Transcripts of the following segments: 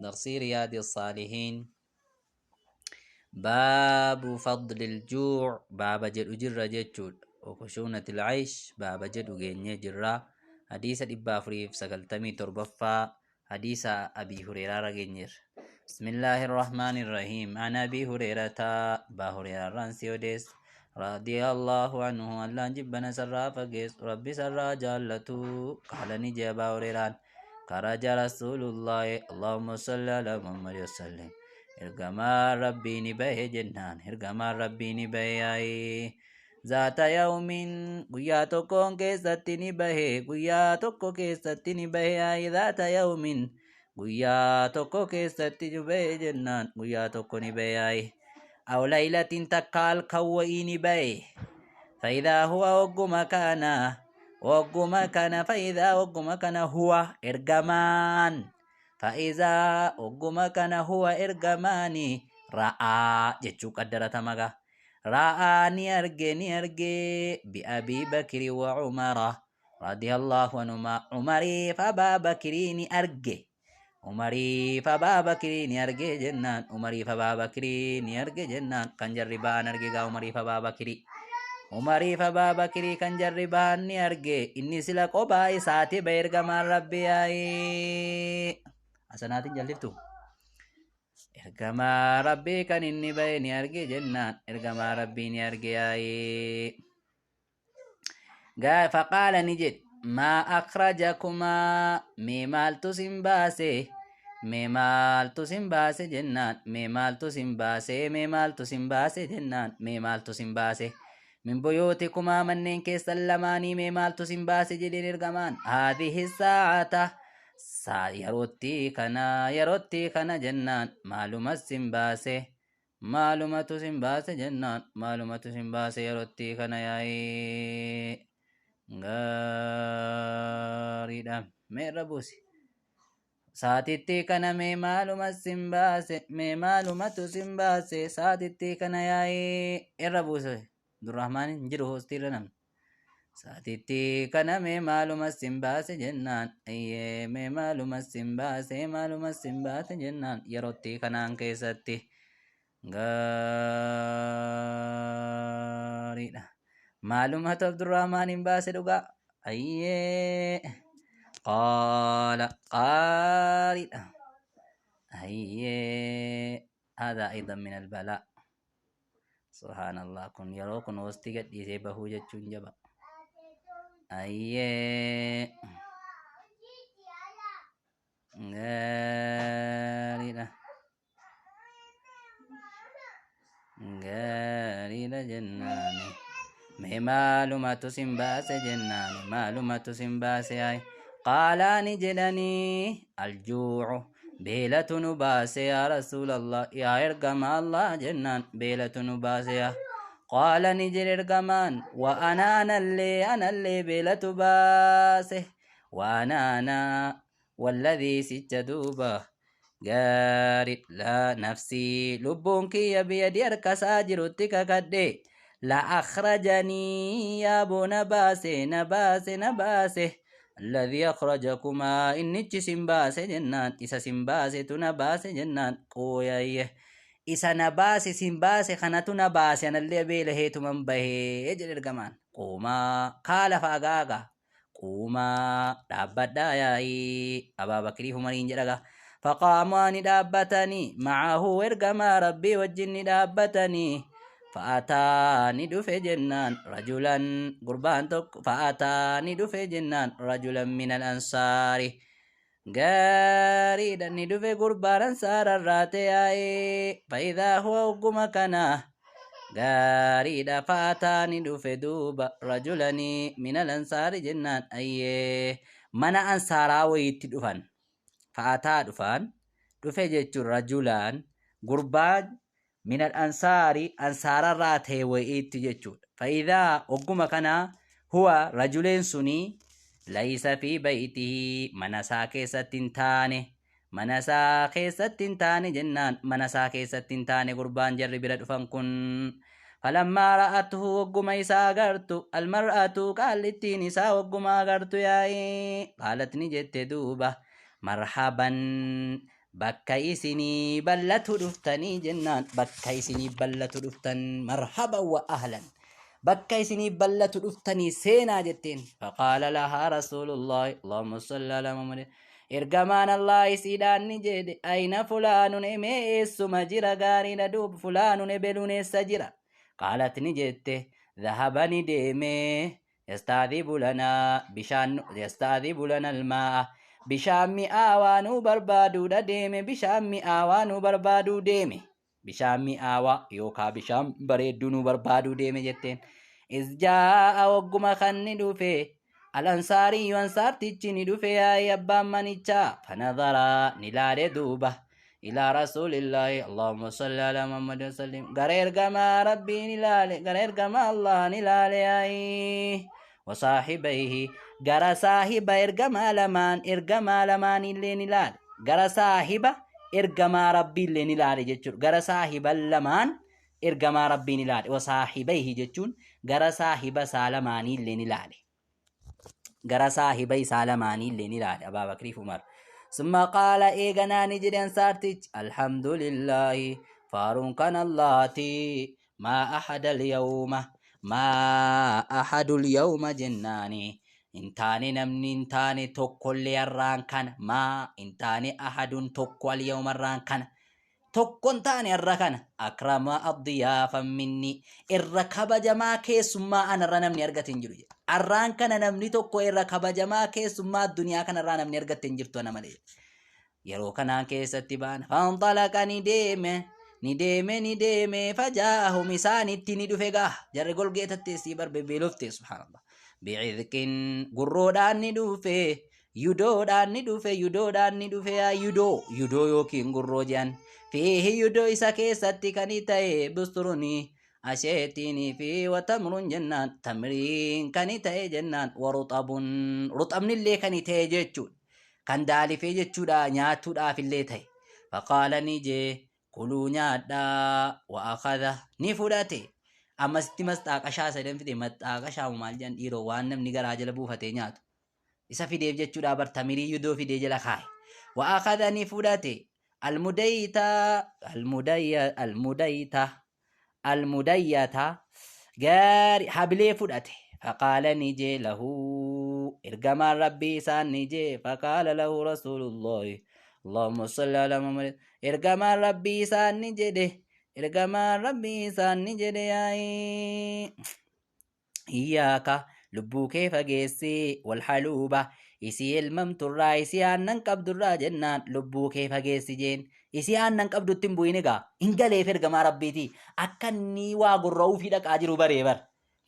Darsii Riyaadi Saalihiin. Baabu fadlil juu' baaba jedhu jirra jechuudha. Wakushuunatil aysh baaba jedhu geenyee jirra. Hadiisa 497ffaa hadiisa Abii Hureeraa irra geenyeerra. Bismillaahi Rahmaani Rahiim. An Abii Hureerata Abbaa Hureeraarraan si odeessa. Radiyallahu anhu Allaan jibbana sarraa fageessu Rabbi sarraa jaallatu qaala ni jee Abbaa Hureeraan. Kharaja Rasuulullaahi Allahumma salli ala Muhammad wasallim. Ergamaan Rabbii ni bahe jennaan ergamaan Rabbii ni bahe yaa'ee. Zaata yawmin guyyaa tokkoon keessatti ni bahe guyyaa tokko keessatti ni bahe yaa'ee zaata yawmin guyyaa tokko keessatti ni bahe jennaan guyyaa tokko ni bahe yaa'ee. Aw laylatin takka halkan wa'ii ni bahe. Fa'idaa huwa wagguma kana wagguma kana fa'idaa wagguma kana huwa ergamaan fa'idaa wagguma kana huwa ergamaani ra'aa jechuu qaddaratama gaa. Ra'aa ni arge ni arge bi'abii bakiri wa umara radiyallahu anhuma umariif abaa bakirii ni arge. Umariif abaa bakirii ni arge jennaan umariif abaa bakirii ni arge jennaan kan jarri ba'an arge gaa umariif abaa bakirii. Umariif abaa bakirii kan jarri ba'an ni arge inni sila qophaa isaati ba'e ergamaan rabbi yaa'ee. Asanaatiin jalliftu. Ergamaa Rabbii kan inni ba'e ni arge jennaan ergamaa Rabbii ni arge yaa'ee. Faqaala ni jedhe maa akhrajakumaa mee maaltu sin baase mee maaltu sin baase jennaan mee maaltu sin baase mee maaltu sin baase jennaan mee maaltu sin baase min buyuutikumaa manneen keessan lamaanii mee maaltu sin baase jedheen ergamaan haadhihi saa'ata saa yerootti kana yerootti kana jennaan maalumas sin baase maalumatu sin baase jennaan maalumatu sin baase yerootti kana yaa'ee gaariidha mee irra buusi saatitti kana mee maaluma sin baase mee maalumatu sin baase saatitti kana yaa'ee irra buuse Abdurrahmaan hin jiru hoostii irra namni. Saatitti kana mee maaluma sin baase jennaan ayyee mee maaluma sin baase maaluma sin baase jennaan yerootti kanaan keessatti gaariidha. Maalumatu Abdurrahmaan hin baase dhugaa ayyee qaala qaariidha. Ayyee haadaa aydan min albalaa. Subhaanallah kun yeroo kun hoostii gadhiisee bahuu jechuun jaba. Ayyee. Gaariidha. Gaariidha jennaani. Mee maalumatu sin baase jennaani maalumatu sin baase ay. Qaalaani jedhanii aljuucu beelatu nu baase yaa rasuulallah yaa ergama Allah jennaan beelatu nu baase yaa. Qaala ni jedhe ergamaan wa ana anallee anallee beelatu baase wa ana ana walladhii sicha duuba gaari laa nafsii lubbuun kiyya biyadi harka isaa jirutti kakadhe la akhrajanii yaaboo na baase na baase na baase alladhii akhrajakumaa innichi sin baase jennaan isa sin baasetu na baase jennaan qooyayye isa na baase sin baase kanatu na baase anallee beelaheetuman bahee jedhe ergamaan quumaa kaa lafa agaagaa Quumaa dhaabbadhaa yaa'ii Abaa Bakrii Umariin jedhaga. Faqaamaa ni dhaabbatanii ma'ahu ergamaa Rabbii wajjin ni dhaabbatanii fa'ataa ni dhufe jennaan rajulan gurbaan tokko fa'ataa ni dhufe jennaan rajulan minal ansaari gaariidha ni dhufe gurbaan ansaararraa ta'e yaa'ee fa'idaa huwa ogguma kana gaariidha fa'ataa ni dhufe duuba rajulanii minal ansaari jennaan ayyee mana ansaaraa wayiitti dhufan fa'ataa dhufaan dhufe jechuun rajulaan gurbaan minal ansaari ansaararraa ta'e wayiitti jechuudha. Fa'idaa ogguma kana huwa rajuleen suni laysa fi baytihi mana isaa keessatti hin taane mana isaa keessatti hin taane jennaan mana isaa keessatti hin taane gurbaan jarri bira dhufan kun falammaa ra'atuhu ogguma isaa agartu almar'atu qaallittiin isaa ogguma agartu yaa'ii qaalat ni jette duuba marhaban. Bakka isinii ballatu dhuftanii jennaan, bakka isinii ballatu dhuftan, marhaban wa ahlan, bakka isinii ballatu dhuftanii seenaa jetteen. Faqaala lahaa rasuulullaahi, allahumma salli alaa Muhammad, ergamaan Allah isiidhaan ni jedhe, ayna fulaanun, emee eessuma jira, gaariidha duub, fulaanun ebeluun eessa jira? Qaalat ni jette, dhahaba ni deeme, yastaadhibu lanaa bishaan, yastaadhibu lana almaa'a, bishaan mi'aawaa nuu barbaaduudha deeme, bishaan mi'aawaa nuu barbaaduu deeme, bishaan mi'aawaa yookaa bishaan bareedduu nuu barbaaduu deeme jetteen. Iz jaa'a, wagguma kan ni dhufe, alansaariyyu, ansaartichi ni dhufe, yaa'ii abbaan manichaa. Fanadharaa ni laale duuba, ilaa rasuulillaahi, allahumma salli alaa Muhammad wasallim, gara ergamaa rabbii ni laale, gara ergamaa Allah ni laale yaa'ii, wasaahibayhi, gara saahiba ergamaa lamaan, ergamaa lamaan illee ni laale, gara saahiba ergamaa rabbii illee ni laale jechuudha. Gara saahiba lamaan ergamaa rabbii ni laale, wasaahibayhi jechuun gara saahiba isaa lamaanii illee ni laale, gara saahiba isaa lamaanii illee ni ilaale, Abaa Bakriif Umar. Summa qaala, eeganaa ni jedhe ansaartichi, alhamdulillaahi, faaruun kan Allaati, maa ahada alyawma, maa ahadu alyawma jennaani, hin taane namni, hin taane tokkollee har'aan kana, maa hin taane ahadun tokko, alyawma har'aan kana tokko hin taane har'a kana, akrama addiyaafan minni, irra kabajamaa keessummaa anarra namni argate hin jiru jedhe. Har'aan kana namni tokko irra kabajamaa keessummaa addunyaa kanarraa namni argatte hin jirtu ana malee. Yeroo kanaan keessatti ba'an, fanxalaqa ni deeme, ni deeme, ni deeme, fajaa'ahum isaanitti ni dhufe gaa, jarri golgeetatteessii bar bebeelofte, subhaanallah, bi'idqin gurroodhaan ni dhufe, yudoodhaan ni dhufe, yudoodhaan ni dhufe yaa, yudoo, yudoo yookiin gurroo jedhan, fiihi yudoo isa keessatti kan ta'e, busturuni asheetiinii fi watamrun jennaan, tamriin kan ta'e jennaan, waruxabun ruxabnillee kan ta'e jechuudha, kan daalifee jechuudha, nyaatuudhaaf illee ta'e. Faqaala ni jee, kuluu nyaadhaa, wa akada ni fudhate. Ammasitti masxaaqashaa sadan fide, maxxaaqashaa maal jedhan dhiiroo, waan namni garaa jala buufatee nyaatu isa fideef jechuudha bar, tamirii yudoo fidee jala kaaye. Wa akada ni fudhate, almudayta, almudayya, almudayta, almudayyata, gaari habilee fudhate. Faqaala ni jee, lahu ergamaan rabbii isaan ni jee, faqaala lahu rasuulullahi, allahumma salli ala Muhammad, ergamaan rabbii isaan ni jedhe, ergamaan rabbii isaan ni jedhe yaa'ii, iyyaaka, lubbuu kee fageessi, walhaluuba, isii elmamturraa, isii aannan qabdurraa jennaan, lubbuu kee fageessi jeen, isii aannan qabdutti hin bu'in egaa. Hin galeef ergamaa rabbiiti akka inni waa gorra'uufii dhaqaa jiru baree bar,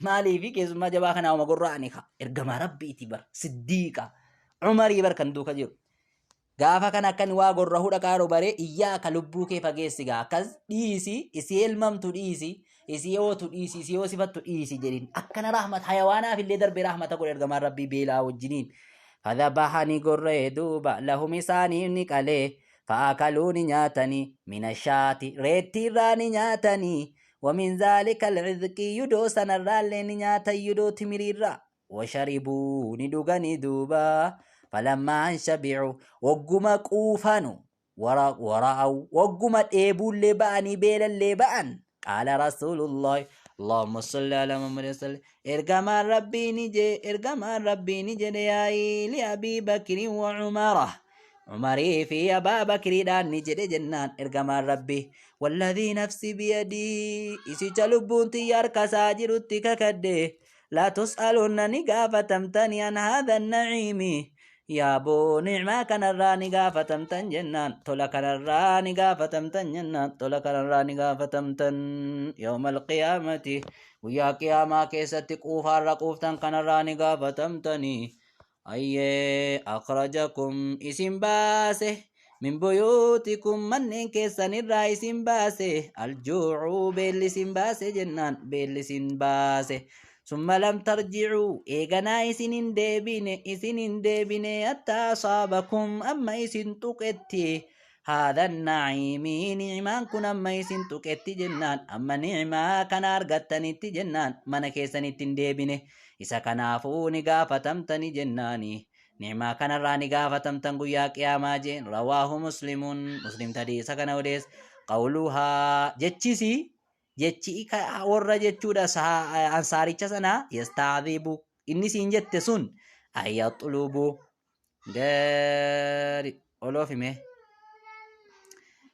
maaliifi keessummaa jabaa kanaa uma gorra'ani ka ergamaa rabbiiti bar, siddiiqa Umarii bar kan duuka jiru. Gaafa kana akka inni waa gorrahuu dhaqaa jiru baree, iyyaaka, lubbuu kee fageessi gaa, akkas dhiisi, isii elmamtu dhiisi, isii ootu dhiisi, isii hoosifattu dhiisi jedhin. Akkana rahmat hayawaanaaf illee darbee rahmata godhe ergamaan rabbii beelaa wajjiniin. Fadhabaha ni gorra'e duuba, lahum isaaniif ni qalee, fa'akaluu ni nyaatanii, mina shaati reettiirraa ni nyaatanii, wamin zaalika alcidqi yudoo sanarraallee ni nyaatan, yudoo timiriirraa. Washaribuu ni dhuganii duuba, falammaa an shabicu wagguma quufanu, wara'aw wagguma dheebuullee ba'anii beelallee ba'an, qaala rasuulullahi, allahumma salli ala Muhammad salli, ergamaan rabbii ni jee, ergamaan rabbii ni jedhe yaa'ii, li abii bakrin wa umara, umarii fi abaa bakriidhaan ni jedhe jennaan ergamaan rabbii, walladhii nafsi biyadii, isicha lubbuun tiyya harka isaa jirutti kakadhe, la tus'alunna ni gaafatamtani, an haadha na'iimi, yaaboo ni'maa kanarraa ni gaafatamtan jennaan, tola kanarraa ni gaafatamtan jennaan, tola kanarraa ni gaafatamtan, yawma alqiyaamati, guyyaa qiyaamaa keessatti quufaarra quuftan kanarraa ni gaafatamtanii. Ayyee, akhrajakum isin baase, min buyuutikum manneen keessanirraa isin baase, aljuucuu beelli isin baase jennaan, beelli isin baase. Summa lam tarjicuu eeganaa isin hin deebine, isin hin deebine, hattaa asaabakum amma isin tuqetti, haadha naciimii ni'imaan kun amma isin tuqetti jennaan, amma ni'imaa kana argattanitti jennaan, mana keessanitti hin deebine. Isa kanaafuu ni gaafatamtani jennaani. Ni'maa kanarraa ni gaafatamtan guyyaa qiyaamaa jeen. Rawaahu Muslimun, Muslimtu hadiisa kana odeesse. Qawluhaa, jechisi jechi warra jechuudha ansaaricha sana yastaadhibu inni siin jette sun ayaxlubu gari oloofi mee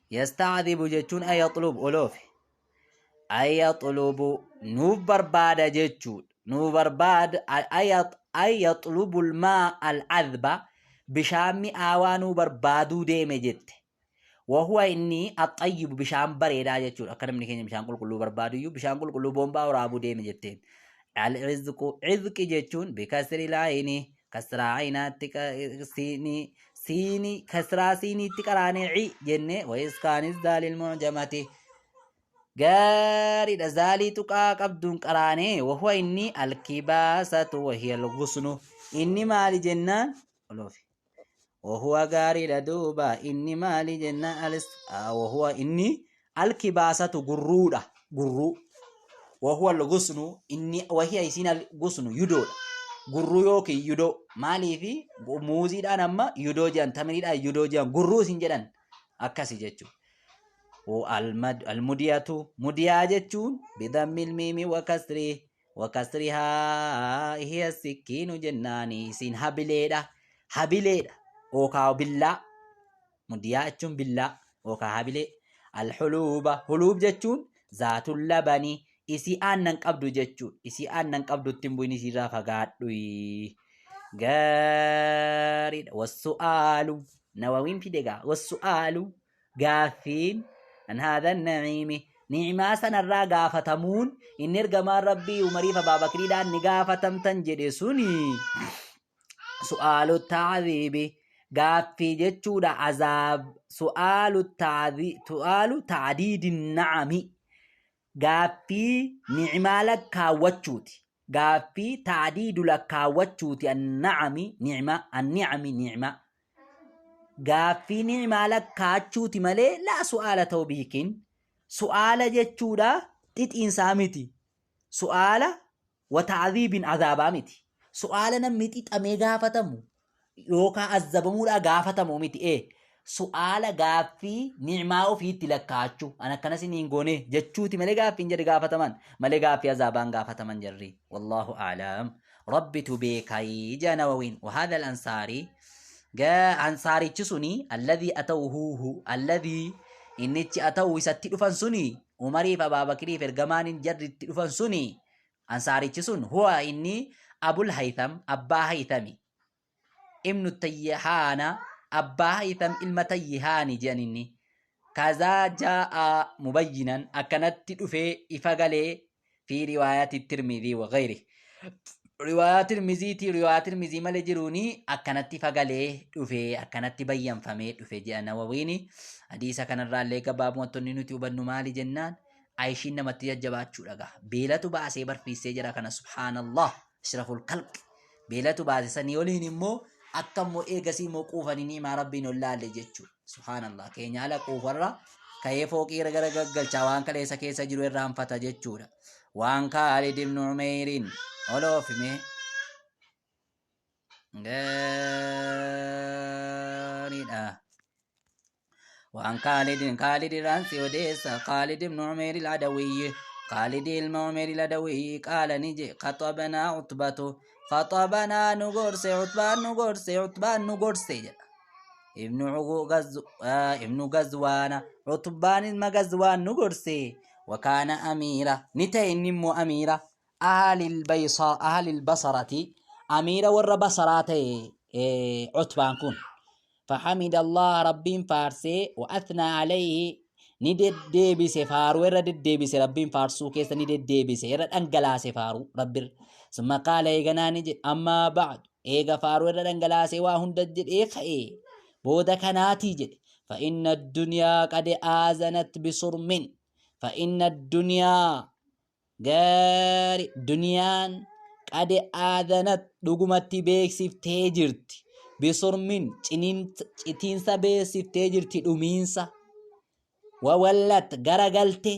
yastaadhibu jechuun ayaxlubu oloofi ayaxlubu nuuf barbaada jechuudha nuuf barbaada ayaxlubu almaa al'adba bishaan mi'aawaa nuu barbaaduu deeme jette. Wahuwa inni axxayyibu bishaan bareedaa jechuudha. Akka namni keenya bishaan qulqulluu barbaadu iyyuu bishaan qulqulluu boombaa waraabuu deeme jetteen. Al-izqu izqi jechuun bikasri laayini kasraa ayinaatti siinii siinii kasraa siiniitti qaraanee ci jennee wayiskaanis zaalil mu'jamati gaariidha zaalii tuqaa qabduun qaraanee wahuwa inni alkibaasatu wahiya algusnu inni maali jennaan oloofi. Wahuwa gaariidha duuba inni maali jennaan alis wahuwa inni alkibaasatu gurruudha gurruu wahuwa algusnu inni wahiya isiin algusnu yudoodha gurruu yookiin yudoo maaliifi muuziidhaan amma yudoo jedhan tamiriidhaan yudoo jedhan gurruu isin jedhan akkasi jechuudha. Almudiyatu mudiyaa jechuun bidammil miimi wa kasrii Wakasrihaa hiya sikkiinu jennaani isiin habileedha. Habileedha yookaa billaa. Mudiyaa jechuun billaa yookaa habilee. Alhuluuba huluub jechuun zaatul labani isii aannan qabdu jechuudha. Isii aannan qabdutti hin bu'in isiirraa fagaadhu. Gaariidha. Wassu'aalu nawawiin fide gaa wassu'aalu Gaaffiin, An haadha na'iimi, ni'imaa sanarraa gaafatamuun inni ergamaan Rabbii Umariif Abaabakriidhaan ni gaafatamtan jedhe suni su'aalu ta'adhiibi gaaffii jechuudha azaab su'aalu su'aalu ta'diidi na'ami gaaffii ni'imaa lakkaawwachuuti gaaffii ta'diidu lakkaawwachuuti anna'ami ni'ima anni'ami ni'ima gaaffii ni'imaa lakkaachuuti malee laa su'aala tawbiikin su'aala jechuudha xixiinsaa miti su'aala wa ta'dhiibin azaabaa miti su'aala namni xixamee gaafatamu yookaan azzabamuudhaa gaafatamu miti ee su'aala gaaffii ni'maa ofiitti lakkaa'achuu an akkana isiniin goone jechuuti malee gaaffiin jedhe gaafataman malee gaaffii azaabaan gaafataman jarri wallaahu a'lam rabbitu beekai jaa nawawiin wahaadha al-ansaarii ansaarichi suni alladhii atawhuuhu alladhii innichi atawu isatti dhufan suni umariif abaabakiriif ergamaan jarri itti dhufan suni Ansaarichi sun huwa inni Abul Haytham abbaa Haythami ibnu Tayyihaana abbaa Haytham ilma Tayyihaani jedhan inni kazaa jaa'a mubayyinan akkanatti dhufee ifa galee fi riwaayaati Tirmidhii wa gayri riwaayaa Tirmiziitii riwaayaa Tirmizii malee jiruuni akkanatti ifa galee dhufee akkanatti bayyanfamee dhufe jedha Nawawiini hadiisa kanarraallee gabaabumatti nuti hubannu maali jennaan Ayishiin namatti jajjabaachuudha gaa. Beelatu baasee barfiissee jira kana subhaanallah ashraful kalq. Beelatu baase sanii oliin immoo akka immoo eegasii immoo quufanii ni'imaa rabbiin ol laalle jechuudha. Subhaanallah keenya ala quufarra ka'ee fooqii irra gara gaggalchaa waan kaleessa keessa jiru irraanfata jechuudha. Waan Kaalid ibn Umeyriin oloofime gaariidha. Waan Khaalidin Khaalid irraan si odeessa Khaalid ibn Umeer al-Adawiyyi Khaalid ilma Umeer al-Adawiyyi qaala ni je khaxabanaa Utbatu khaxabanaa nu gorse Utbaan nu gorse Utbaan nu gorse jedha ibnu ibnu Gazwaana Utbaan ilma Gazwaan nu gorse wakaana amiira ni ta'e inni immoo amiira ahalil baysa ahalil basarati amiira warra basaraa ta'e Utbaan kun fahamida Allah rabbiin faarsee wa athnaa alayhi ni deddeebise faaruu irra deddeebise rabbiin faarsuu keessa ni deddeebise irra dhangalaase faaruu rabbir summa qaala eeganaa ni jedhe ammaa ba'du eega faaruu irra dhangalaasee waa hunda jedhee ka'e booda kanaatii jedhe fa inna addunyaa qad aazanat bisurmin fa inna addunyaa Gaari duniyaan qad aadanat dhugumatti beeksiftee jirti. Bisurmin citiinsa beeksiftee jirti dhumiinsa. Wawallat garagalte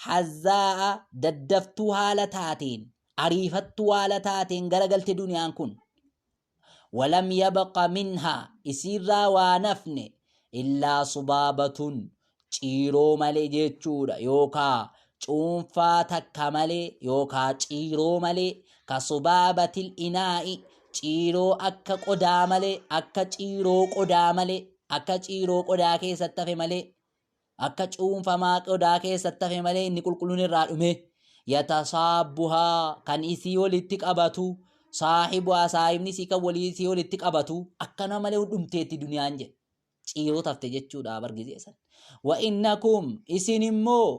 hazzaa'a daddaftuu haala taateen ariifattuu haala taateen garagalte duniyaan kun. Walam yabqa minhaa isiirraa waa nafne illaa subaabatun ciiroo malee jechuudha yookaa cuunfaa takka malee yookaa ciiroo malee ka subaabatil inaa'i ciiroo akka qodaa malee akka ciiroo qodaa malee akka ciiroo qodaa keessatti hafe malee akka cuunfamaa qodaa keessatti hafe malee inni qulqulluun irraa dhume yatasaabbuhaa kan isii walitti qabatu saahibuhaa saahibni isii kan walii isii walitti qabatu akkana malee dhumteetti duniyaan jedhe ciiroo tafte jechuudha bargizee san. Wa innakum isin immoo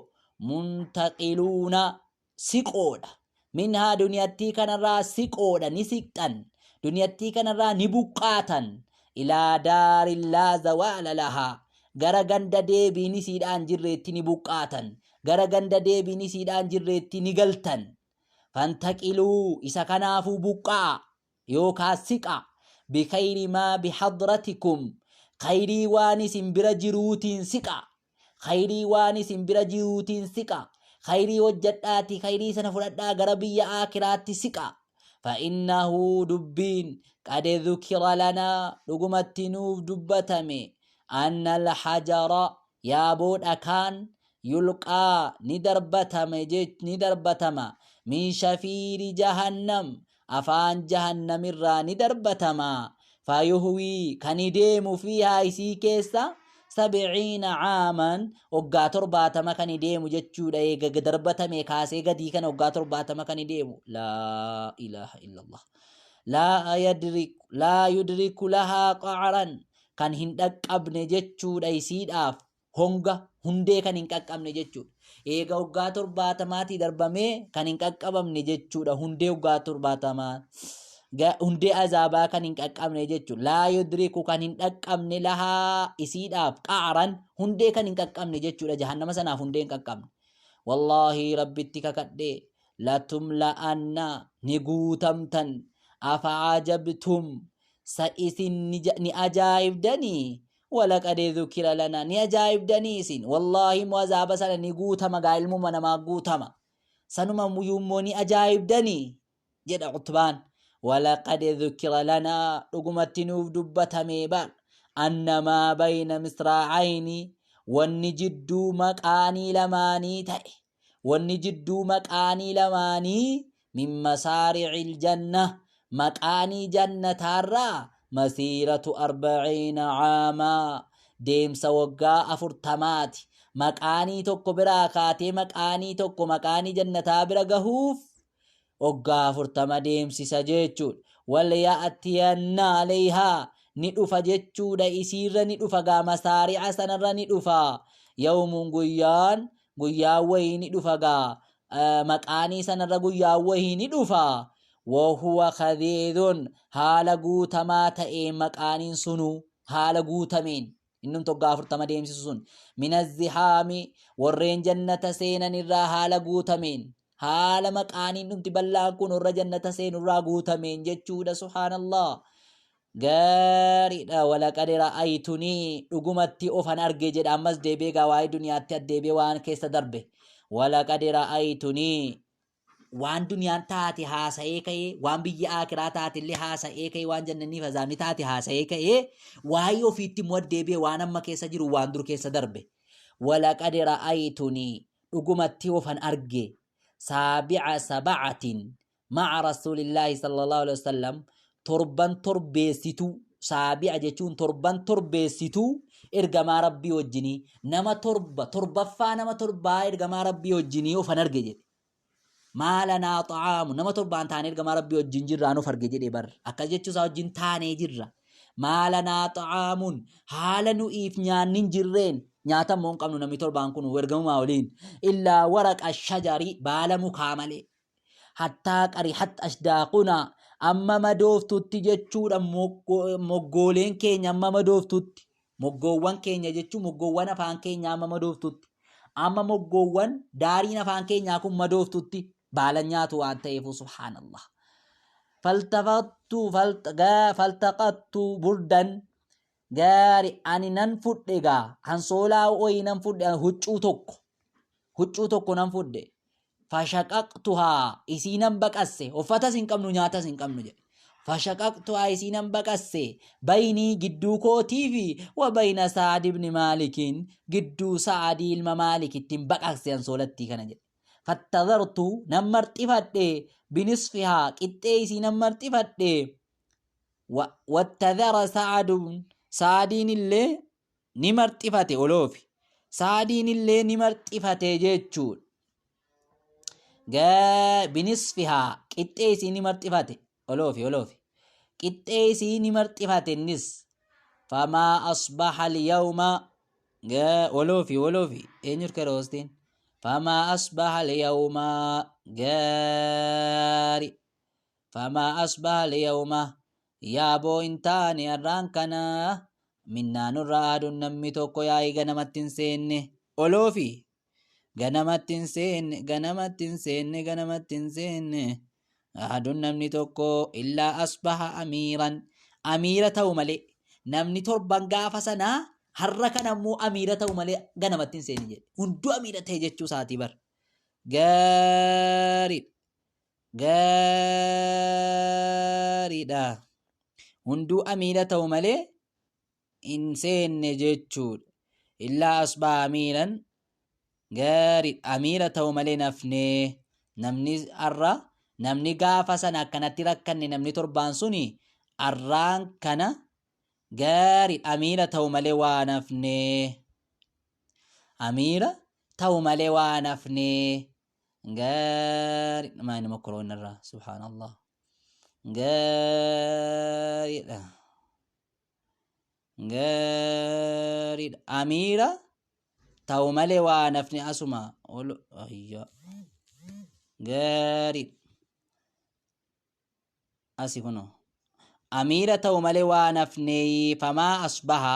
muntaqiluuna siqoodha. Minhaa duniyattii kanarraa siqoodha ni siqxan. Duniyattii kanarraa ni buqqaatan. Ilaa daarin laa zawaala lahaa. Gara ganda deebiin isiidhaan jirreetti ni buqqaatan. Gara ganda deebiin isiidhaan jirreetti ni galtan. Fantaqiluu isa kanaafuu buqqa'a yookaa siqa. Bikayri maa bihadratikum. Kayrii waan isin bira jiruutiin siqa. Khayrii waan isin bira jiruutiin siqa. Khayrii hojjadhaati khayrii sana fudhadhaa gara biyya aakiraatti siqa. Fa'innahu dubbiin qad dhukira lanaa dhugumatti nuuf dubbatame anna alhajara yaaboo dhakaan yulqaa ni darbatame ni darbatama min shafiiri jahannam afaan jahannamirraa ni darbatama fayuhwii kan deemu fiihaa isii keessa sabciina caaman waggaa 70 kan deemu jechuudha. Eega darbatame kaasee gadii kana waggaa 70 kan deemu. Laa ilaaha illallah. Laa yadriku laa yudriku lahaa qacran kan hin dhaqqabne jechuudha isiidhaaf honga hundee kan hin qaqqabne jechuudha. Eega waggaa 70-tii darbamee kan hin qaqqabamne jechuudha. Hundee waggaa 70 hundee azaabaa kan hin qaqqabne jechuudha. Laa yudriku kan hin dhaqqabne lahaa isiidhaaf qa'aran hundee kan hin qaqqabne jechuudha. Jahannama sanaaf hundee hin qaqqabne. Wallaahi Rabbitti kakadhee latumla'anna ni guutamtan afa'ajabtum sa isin ni ajaa'ibdanii Walaqad dhukira lana ni ajaa'ibdanii isin wallaahi immoo azaaba sana ni guutama gaa ilmuma namaa guutama sanuma muyyuu immoo ni ajaa'ibdanii jedha Utbaan. Walaqad dhukira lana dhugumatti nuuf dubbatamee bar annamaa bayna misraacayni wanni jidduu maqaanii lamaanii ta'e Wanni jidduu maqaanii lamaanii min masaari'il janna maqaanii jannataarraa masiiratu arba'iina caamaa deemsa waggaa 40ti. Maqaanii tokko biraa kaatee maqaanii tokko maqaanii jannataa bira gahuuf waggaa 40 deemsisa jechuudha. Wal ya'tiyanna alayhaa ni dhufa jechuudha isiirra ni dhufa gaa masaari'a sanarra ni dhufa. Yawmuun guyyaan guyyaan wayii ni dhufa gaa maqaanii sanarra guyyaan wayii ni dhufa. Wahuwa khadhiidhun haala guutamaa ta'een maqaaniin sunuu haala guutameen Innumti waggaa 40 deemsisu sun minazzihaami warreen jannata seenan irraa haala guutameen haala maqaaniin dhumti bal'aan kun warra jannata seenu irraa guutameen jechuudha. Subhaanallah, gaariidha. Walaqad ra'aytunii dhugumatti ofan arge jedha. Ammas deebi'ee gaa waa'ee duniyaatti addeebi'ee waan keessa darbe. Walaqad ra'aytunii waan duniyaan taate haasa'ee ka'ee, waan biyya aakiraa taate illee haasa'ee ka'ee, waan jannanniif azaabni taate haasa'ee ka'ee, waa'ee ofiitti immoo deebi'ee waan amma keessa jiru waan dur keessa darbe. Walaqad ra'aytunii dhugumatti ofan arge saabi'a saba'atin ma'a rasuulillaahi sallallahu alaihi wasallam torban torbeessituu. Saabi'a jechuun torban torbeessituu ergamaa rabbii wajjinii nama torba torbaffaa nama torbaa ergamaa rabbii wajjinii ofan arge jedhe. Maa lanaa xa'aamu nama torbaan taanee ergamaa rabbii wajjin jirraan of arge jedhe bar. Akkas jechuu isaa wajjin taanee jirra. Maa lanaa xa'aamun haala nu'iif nyaanni hin jirreen nyaata immoo hin qabnu namni torbaan kun ergamumaa waliin illaa waraqa shajarii baala mukaa malee. Hattaa qarihat ashdaaqunaa amma madooftutti jechuudha moggooleen keenya amma madooftutti. Moggoowwan keenya jechuun moggoowwan afaan keenyaa amma madooftutti. Amma moggoowwan daariin afaan keenyaa kun madooftutti baala nyaatu waan ta'eef subhaanallah. Faltafattu faltaqattu burdan gaari ani nan fudhe gaa hansoolaa wayii nan fudhe huccuu tokko huccuu tokko nan fudhe fashaqaqtuhaa isii nan baqasse uffatas hin qabnu nyaatas hin qabnu jedhe. Fashaqaqtu isii nan baqasse, baynii gidduu kootii fi wa bayna Sa'ad ibn Maalikiin gidduu Sa'adii ilma Maalikittiin baqaqse ansoolattii kana jedhe. Fattadartu nan marxifadhe, binisfihaa qixxee isii nan marxifadhe, wattadara Sa'adun Sa'adiin illee ni marxifate oloofi Sa'adiin illee ni marxifate jechuudha. Binisfihaa qixxee isii ni marxifate oloofi oloofi qixxee isii ni marxifate innis famaa asbaha alyawma oloofi oloofi eenyu hirka roostiin famaa asbaha alyawma gaari famaa asbaha alyawma yaaboo hin taane har'aan kana minnaa nurra aaduun namni tokko yaa'ii ganamatti hin seenne oloofi ganamatti hin seenne ganamatti hin seenne ganamatti hin seenne ahaduun namni tokko illaa asbaha amiiran amiira ta'u malee namni torban gaafa sanaa har'a kana immoo amiira ta'u malee ganamatti hin seenne jedhe hunduu amiira ta'e jechuu isaatii bar gaariidha gaariidha hunduu amiira ta'u malee hin seenne jechuudha. Illaa asbaa amiiran gaariidha. Amiira ta'u malee nafnee namni har'a namni gaafa sana akkanatti rakkanne namni torbaan suni har'aan kana gaariidha. Amiira ta'u malee waa nafnee. Amiira ta'u malee waa nafnee gaariidha. Maayini mokkoroon irraa subhaanallah gaariidha. Gaariidha. Amiira ta'u malee waa nafni asuma ol ayya. Gaariidha. Asi kunoo. Amiira ta'u malee waa nafnee famaa asbaha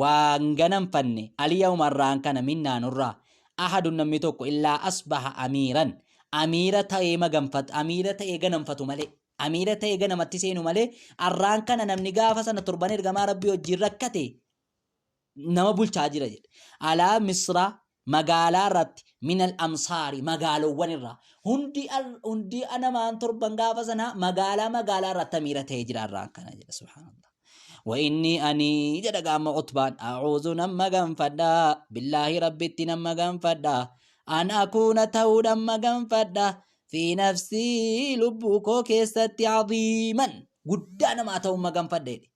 waa hin ganamfanne aliyawma irraan kana minnaa nurraa ahadun namni tokko illaa asbaha amiiran amiira ta'ee maganfat amiira ta'ee ganamfatu malee Amiira ta'ee ganamatti seenu malee arraan kana namni gaafa sana torban ergamaa Rabbii wajjin rakkate nama bulchaa jira jedhe. Alaa Misra magaalaa irratti minal amsaari magaalowwan irraa hundi hundi namaan torban gaafa sana magaalaa magaalaa irratti amiira ta'ee jira arraan kana jedhe subhaanallah. Wa inni ani jedha gaama Utbaan a'uuzu nan maganfadha billaahi Rabbitti nan maganfadha an akuuna ta'uudhaan maganfadha Fi nafsii lubbuu koo keessatti cadiiman guddaa namaa ta'uun maganfadha jedhe.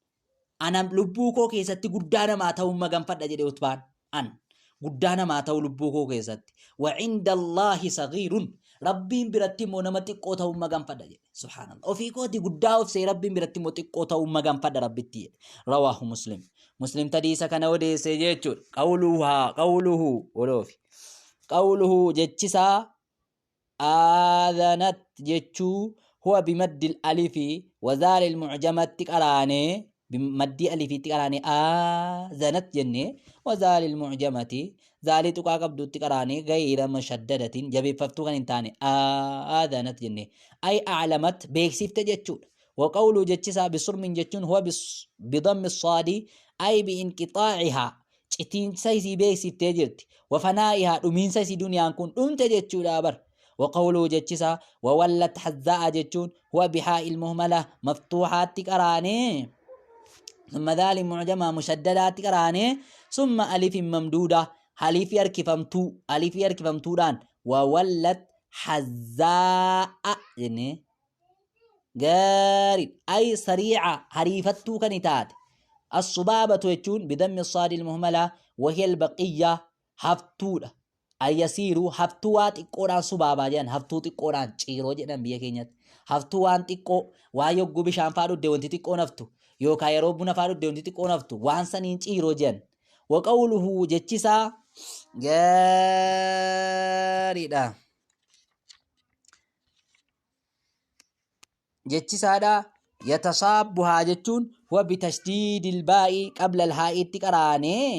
Ana lubbuu koo keessatti guddaa namaa ta'uun maganfadha jedhe Utbaan. An guddaa namaa ta'uu lubbuu koo keessatti. Wa cinda Allaahi sagiirun Rabbiin biratti immoo nama xiqqoo ta'uun maganfadha jedhe. Subhaanallah. Ofii kooti guddaa of see Rabbiin biratti immoo xiqqoo ta'uun maganfadha Rabbitti jedhe. Rawaahu Muslim. Muslim tadiisa kana odeesse jechuudha. Qawluhaa qawluhu oloofi. Qawluhu jechisaa aadhanat jechuu huwa bimaddil alifi wa zaalil mu'jamatti qaraanee maddii alifiitti qaraanee aadhanat jennee wa zaalil mu'jamati zaalii tuqaa qabduutti qaraanee gayra mushaddadatin jabeeffaftuu kan hin taane aadhanat jennee ay a'lamat beeksifte jechuudha. Wa qawluu jechisaa bisurmin jechuun huwa bidammi saadii ay biinqixaa'ihaa citiinsa isii beeksiftee jirti. Wa fanaa'ihaa dhumiinsa isii duniyaan kun dhumte jechuudha bar. Wa qawluhu jechisaa wa wallat hazzaa'a jechuun huwa bihaa'il muhmala maftuuhaatti qaraanee summa dhaalin mu'jamaa mushaddadaatti qaraanee summa alifin mamduuda alifii harkifamtuu alifii harkifamtuudhaan wa wallat hazzaa'a jennee Gaariidha. Ay sariica hariifattuu kan taate. Assubaabatu jechuun bidammi saadil muhmala wahiya albaqiyya haftuudha. Ayyasiiru haftuu waa xiqqoodhaan subaabaa jedhan haftuu xiqqoodhaan ciiroo jedhan biyya keenyatti. Haftuu waan xiqqoo waan yogguu bishaan faa dhugde wanti xiqqoon haftu yookaan yeroo buna faa dhugde wanti xiqqoon haftu waan saniin ciiroo jedhan. Waqawluhu jechisaa gaariidha. Jechisaadha yatasaabbuhaa jechuun huwa bitashdiidil baa'i qabla alhaa'iitti qaraanee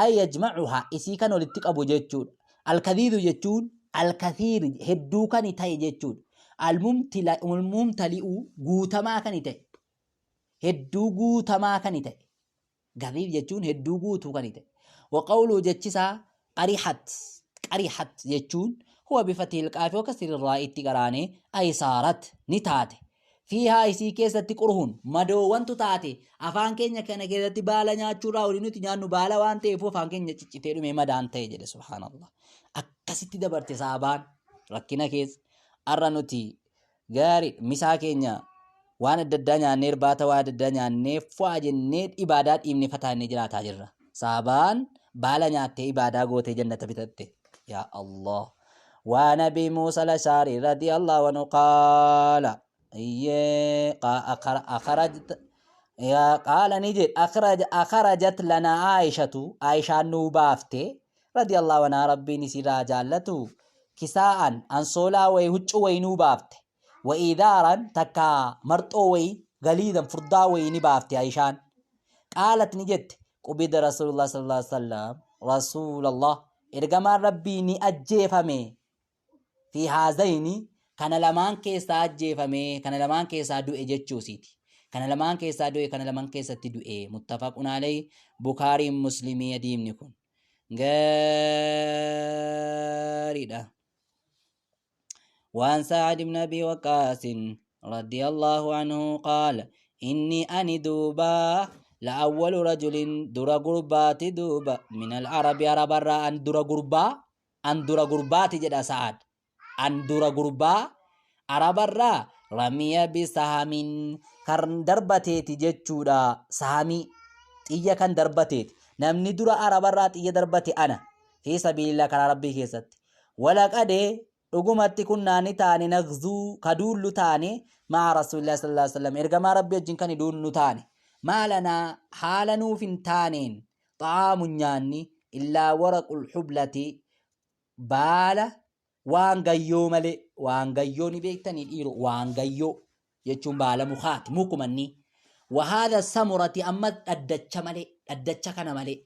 ay yajmacuhaa isii kan walitti qabu jechuudha. Alkathiiru jechuun alkathiir hedduu kan ta'e jechuudha. Almumtali'u guutamaa kan ta'e hedduu guutamaa kan ta'e Gariir jechuun hedduu guutuu kan ta'e. Wa qawluu jechisaa qarihat qarihat jechuun huwa bifatihil qaafi wa kasri raa'itti qaraanee ay saarat ni taate. Fiihaa isii keessatti qurhun madoowwantu taate. Afaan keenya kana keessatti baala nyaachuurraa olii nuti nyaannu baala waan ta'eef afaan keenya ciccitee dhumee madaan ta'e jedhe. Subhaanallah. Akkasitti dabarte saabaan rakkina keessa. Har'a nuti gaarii misaa keenya waan adda addaa nyaannee, irbaata waan adda addaa nyaannee, fu'aa jennee ibaadaa dhiibnee fataannee jiraataa jirra. Saabaan baala nyaattee ibaadaa gootee jannata bitatte. Yaa Allah. Waan Abii Muusa Lashaari radiyallahu anhu qaala. Iyyee akharajt yaa qaala ni jedhe akharajat lana Aayishatu, Aayishaan nuu baafte, radiyallahu anhaa, rabbiin isirraa jaallatu, kisaa'an ansoolaa wayi, huccuu wayi nuu baafte, wa idaaran takka marxoo wayi, galiidan furdaa wayi ni baafte Aayishaan. Qaalat ni jette, qubida rasuulullah sallallahu alaihi wasallam, rasuulallah, ergamaan rabbii ni ajjeefame, fi haazayni kana lamaan keessaa ajjeefame, kana lamaan keessaa du'e jechuusiiti. Kana lamaan keessaa du'e, kana lamaan keessatti du'e. Muttafaqun alayhi, Bukaariin Muslimii. Adiimni kun gaariidha. وعن سعد بن أبي وقاص رضي الله عنه قال: إني أني دوبا لأول رجل در قربات دوبا من العرب، عرب أن در قربا أن در قربات جدا سعد أن در قربا عرب رمي بسهم كرن دربتيتي جتشودا، سهمي xiyya kan darbateeti. Namni dura arabarraa xiyya darbate ana, fi sabiilillah, karaa rabbii keessatti. Walaqadee dhugumatti kunnaani taane nagzuu ka duullu taane ma'a rasuulillah sallallahu alaihi wasallam, ergamaa rabbii wajjin kan duullu taane. Maalanaa haala nuuf hin taaneen xa'aamun nyaanni illaa waraqul hublati, baala waan gayyoo malee. Waan gayyoo ni beektanii dhiiro? Waan gayyoo jechuun baala mukaati, mukumanni. Wahaadha samurati amma dhaddacha malee, dhaddacha kana malee,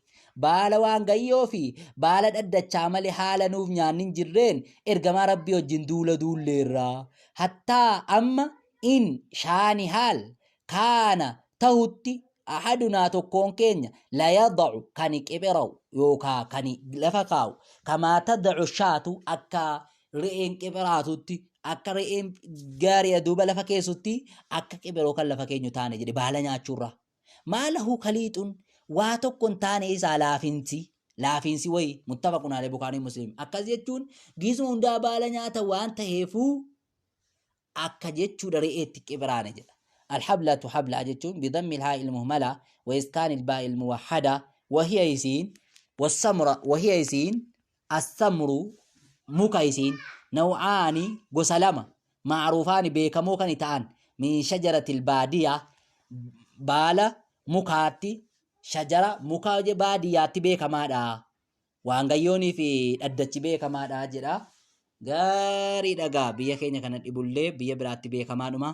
baala waan gayyoo fi baala dhaddachaa malee haala nuuf nyaanni hin jirreen ergamaa rabbii wajjin duula duulleerraa. Hattaa amma in shaani haal kaana tahutti ahadunaa tokkoon keenya la yadacu kan qibirawu yookaa kan lafa kaa'u, kamaa tadacu shaatu, akka re'een qibiraatutti, akka re'een gaarii duuba lafa keessutti akka qibiroo kan lafa keenyu taane jedhe baala nyaachuurra. Maalahu kaliixun waa tokko hin taane isaa laafinsi wayi. Muttafaqun alayhi, Bukaarii Muslim. Akkas jechuun giisuma hundaa baala nyaata waan ta'eefuu akka jechuudha re'eetti qibiraane jedha. Alhablatu habla jechuun bidammi ilhaa ilmuhmala wa iskaan ilbaa ilmuwahada, wahiya isiin wassamra, wahiya isiin assamru muka isiin naw'aani gosa lama, ma'ruufaani beekamoo kan ta'an, min shajaratil baadiyaa baala mukaatti, shajara muka baadiyyaatti beekamaadha. Waangayyoonii fi dhaddachi beekamaadha jedha. Gaarii dhagaa biyya keenya kana dhibullee biyya biraatti beekamaadhuma.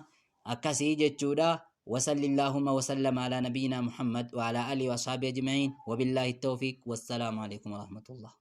Akkasii jechuudha. وصل اللهم وسلم على نبينا محمد وعلى آله وأصحابه أجمعين، وبالله التوفيق، والسلام عليكم ورحمة الله.